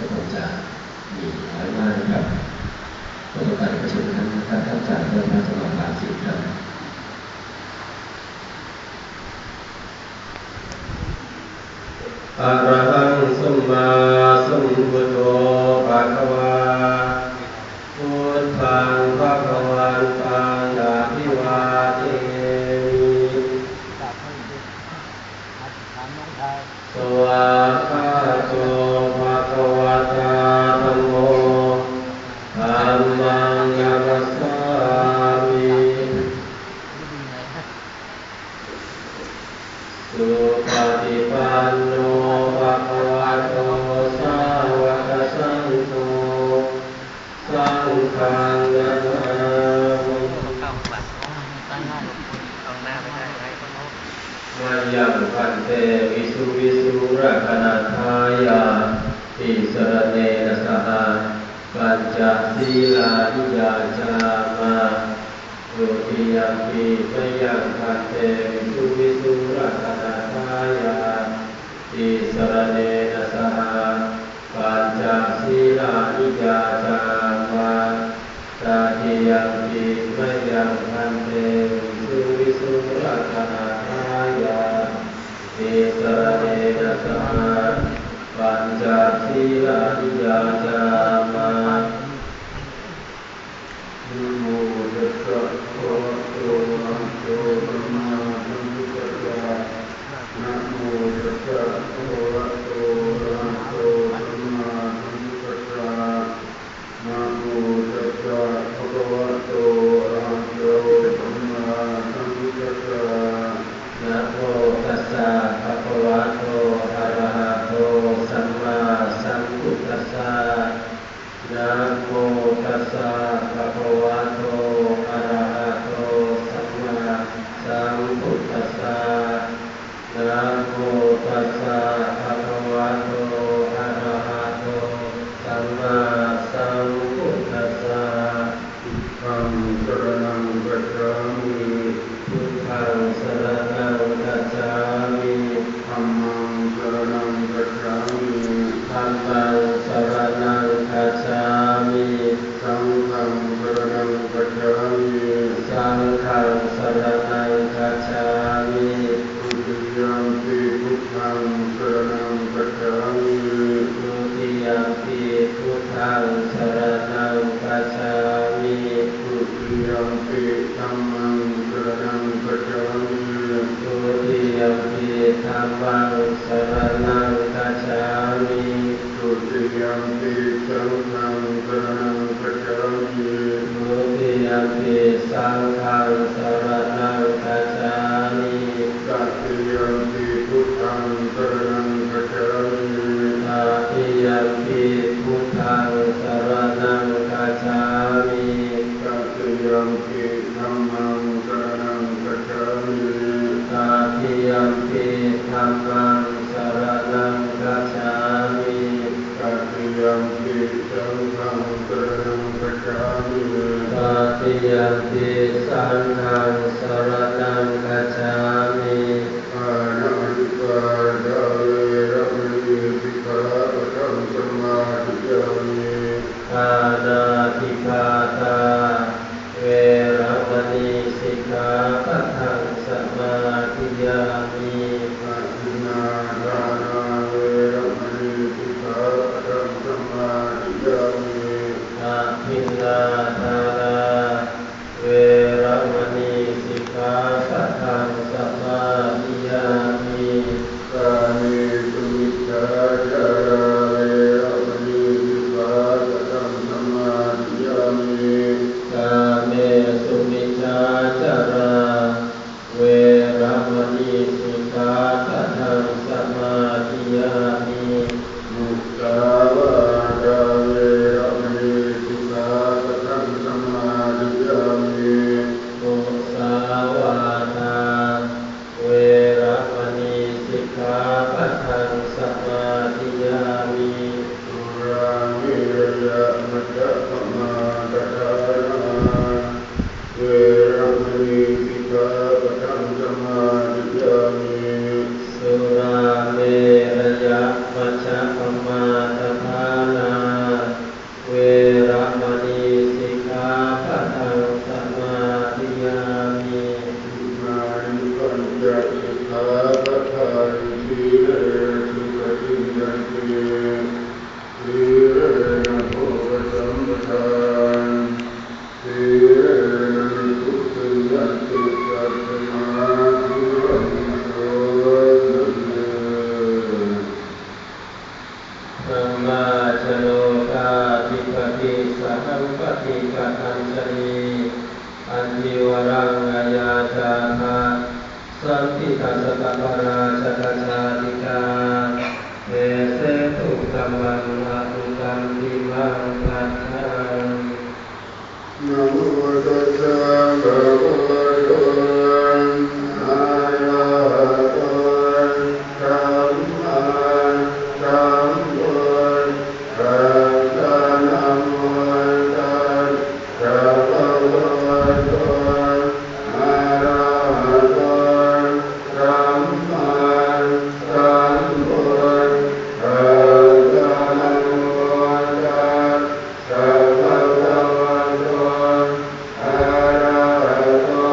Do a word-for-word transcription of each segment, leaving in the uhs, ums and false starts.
ก็คงจะมีน้อยมากนะครับ ก็ต้องการประชุมครั้งนะครับ ท่านอาจารย์ก็จะมาสมาทานศีลครับ Arahaṃ sammāsambuddho bhagavā. Buddhaṃ bhagavantaṃ abhivādemi. Svākkhāto bhagavatā dhammo, dhammaṃ namassāmi. Supaṭipanno bhagavato sāvakasaṅgho, saṅghaṃ namāmi. Mayaṃ bhante visuṃ visuṃ rakkhaṇatthāya tisaraṇena saha pañca sīlāni yācāma. Dutiyampi mayaṃ bhante visuṃ visuṃ rakkhaṇatthāya tisaraṇena saha pañca sīlāni yācāma. Tatiyampi mayaṃ bhante visuṃ visuṃ rakkhaṇatthāya tisaraṇena saha pañca sīlāni yācāma. Namo tassa bhagavato arahato sammāsambuddhassa. Namo tassa bhagavato arahato sammāsambuddhassa. Namo tassa bhagavato arahato sammāsambuddhassa. Namo tassa bhagavato arahato sammāsambuddhassa. Namo tassa bhagavato arahato sammāsambuddhassa. Namo tassa bhagavato arahato sammāsambuddhassa. Buddhaṃ saraṇaṃ gacchāmi. Buddhaṃ saraṇaṃ gacchāmi. Dhammaṃ saraṇaṃ gacchāmi. Dhammaṃ saraṇaṃ gacchāmi. Saṅghaṃ saraṇaṃ gacchāmi. Saṅghaṃ saraṇaṃ gacchāmi. Dutiyampi buddhaṃ saraṇaṃ gacchāmi. Dutiyampi buddhaṃ saraṇaṃ gacchāmi. Dutiyampi dhammaṃ saraṇaṃ gacchāmi. Dutiyampi dhammaṃ saraṇaṃ gacchāmi. Dutiyampi saṅghaṃ saraṇaṃ gacchāmi. Dutiyampi saṅghaṃ saraṇaṃ gacchāmi. Tatiyampi buddhaṃ saraṇaṃ gacchāmi. Tatiyampi buddhaṃ saraṇaṃ gacchāmi. Tatiyampi dhammaṃ saraṇaṃ gacchāmi. Tatiyampi dhammaṃ saraṇaṃ gacchāmi. Tatiyampi saṅghaṃ saraṇaṃ gacchāmi. Tatiyampi saṅghaṃ Brahmā ca lokādhipati sahampati patanjalī. Ajīvaraṃ ayācatha santi tassa taparājatacātikā. Desetu dhammaṃ akukampimaṃ pattaṃ. Namo tassa bhagavato arahato sammāsambuddhassa. Namo tassa bhagavato arahato sammāsambuddhassa. Namo tassa bhagavato arahato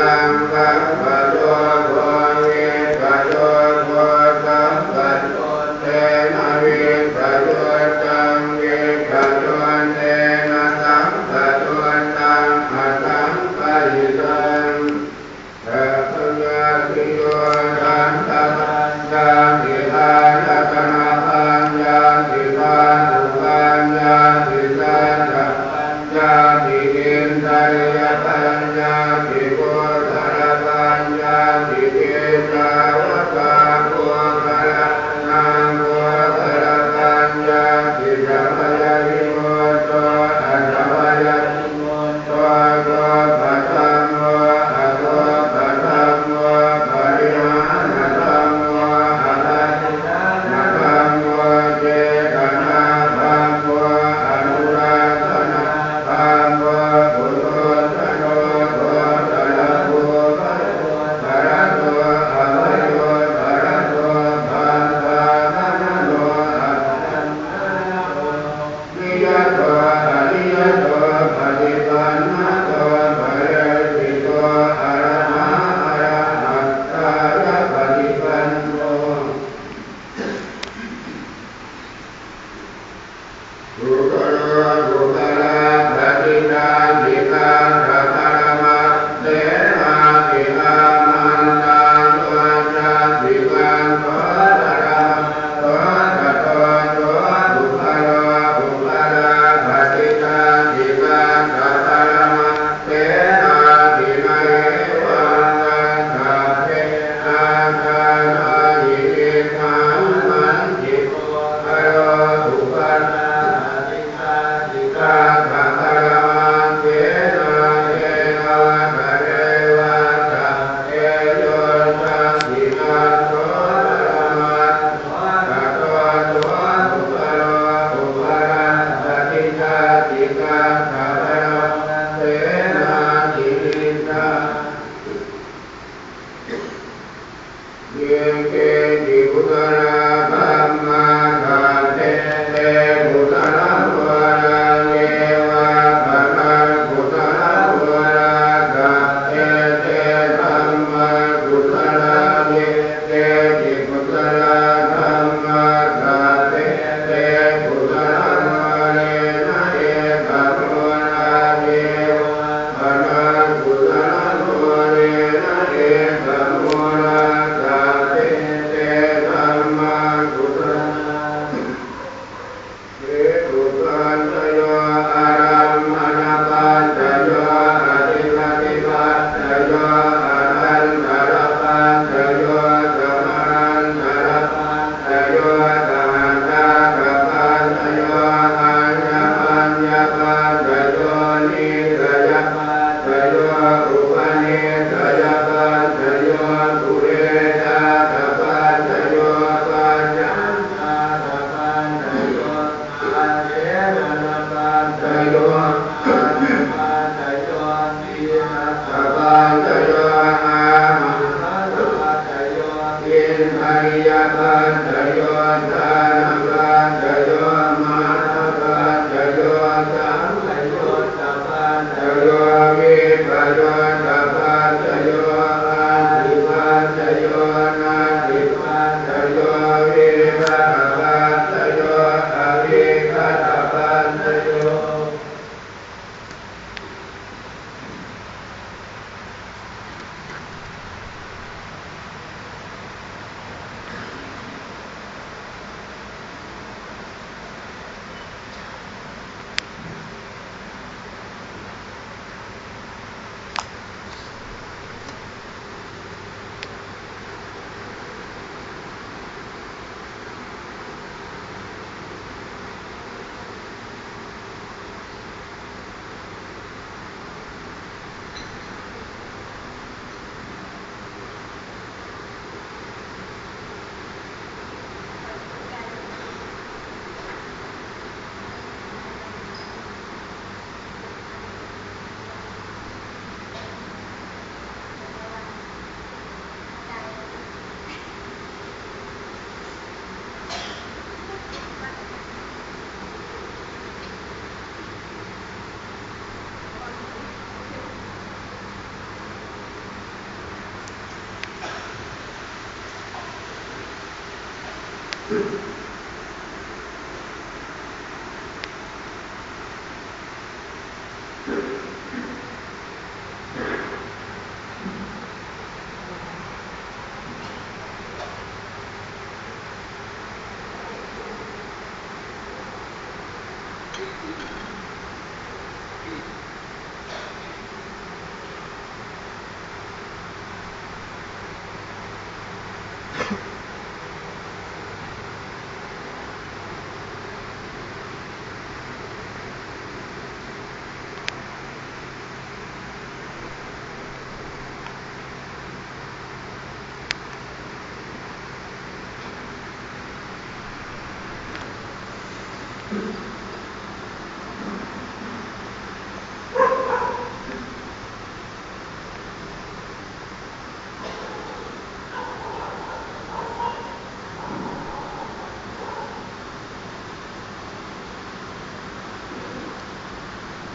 saṅkhappayogā vippayogā sampayuttena vippayuttaṃ vippayuttena sampayuttaṃ asaṅkahitaṃ. Sabbapāṇinayo daddapāṇāti āyatanapaññāti dhātupāṇāti saccapaññāti indriyapaññāti kuddhakapaññāti kittāvatā kuddhakānaṃ kuddhakapaññāti samayavimutto asamayavimutto kuppadhammo akuppadhammo parihānadhammo aparihānadhammo cetanādhammo anudassana dhammo puthujjano gotrabhū bhayūparato abhayūparato bhaddāvanano asammānāto niyato aniyato paṭipannako phaleṭṭhito arahaṃ arahattāya paṭipanno. Puggalā puggalā paṭicca Ye keci kusalā dhammā sabbe te kusalamūlā, ye vā pana kusalamūlā sabbe te dhammā kusalā, ye keci kusalā dhammā sabbe te kusalamūlena ekamūlā, ye vā pana kusalamūlena ekamūlā sabbe te dhammā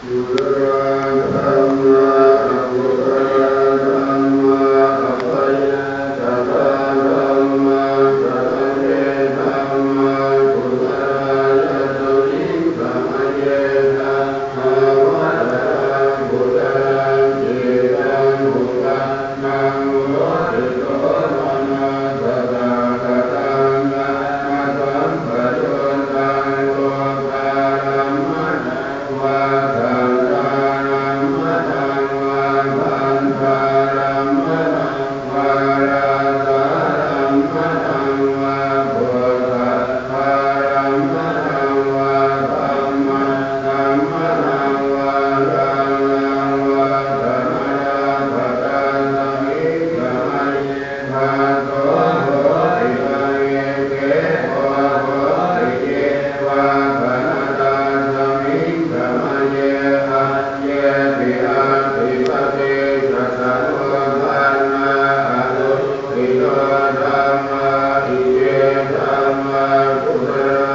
Kusalā dhammā, akusalā dhammā, abyākatā dhammā. Sabbe dhammā kusalā, yasmiṃ samaye dhammā vaṭṭhā kusalā cittaṃ uppannaṃ hoti somanassasahagataṃ ñāṇasampayuttaṃ rūpārammaṇaṃ vā saddārammaṇaṃ vā gandhārammaṇaṃ vā rasārammaṇaṃ vā phoṭṭhabbārammaṇaṃ vā dhammārammaṇaṃ vā rasaṃ vā samanassa tasmiṃ samaye phasso hoti paṭikkhepo hoti ye vā pana tasmiṃ samaye aññepi atthi paṭiccasamuppannā adukkhiso dhammāti. Ye dhammā kusalā.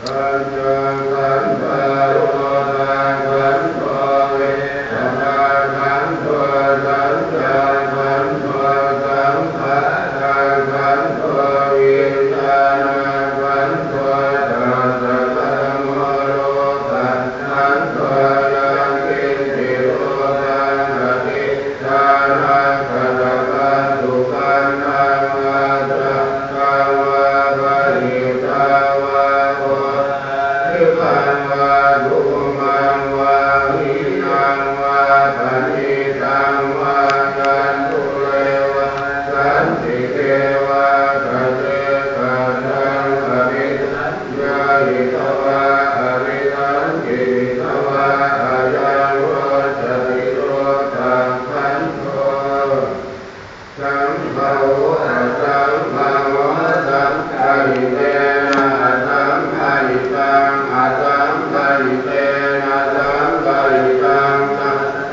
Pañcakkhandhā rūpakkhandho vedanākkhandho saññākkhandho saṅkhārakkhandho viññāṇakkhandho. Tassa paramo rūpakkhandho. Yaṅkiñci rūpaṃ adhiṭṭhānaggaṃ saṅkhārakkannaṃ ajjhattaṃ vā bahiddhā vā oṭṭhāhipaṃ vā guṃ maṃ vā hīnaṃ vā paṇītaṃ vā yaṃ dūre vā santike vā taseva taṃ abhisaññāhi tvā abhisaṅkhipitvā ayaṃ vuccati rūpakkhandho. Saṅgaho asaṅgaho saṅgahitena asaṅgahitaṃ asaṅgahitena saṅgahitaṃ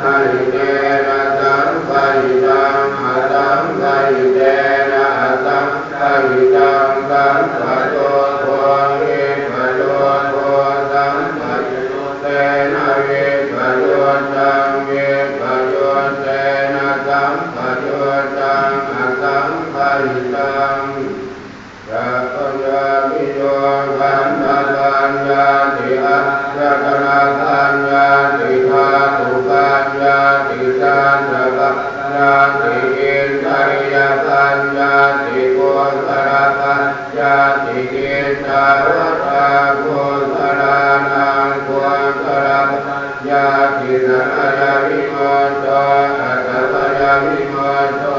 saṅgahitena saṅgahitaṃ asaṅgahitena asaṅgahitaṃ sampayogo vippayogo sampayo tena vippayuttaṃ vippayuttena sampayuttaṃ asaṅgahitaṃ. Sapaññattiyo khandhapaññatti āyatanapaññatti dhātupaññatti saccapaññatti indriyapaññatti kusalapaññatti. Kittāvatā kusalānaṃ kusalapaññatti? Samayavimutto asamayavimutto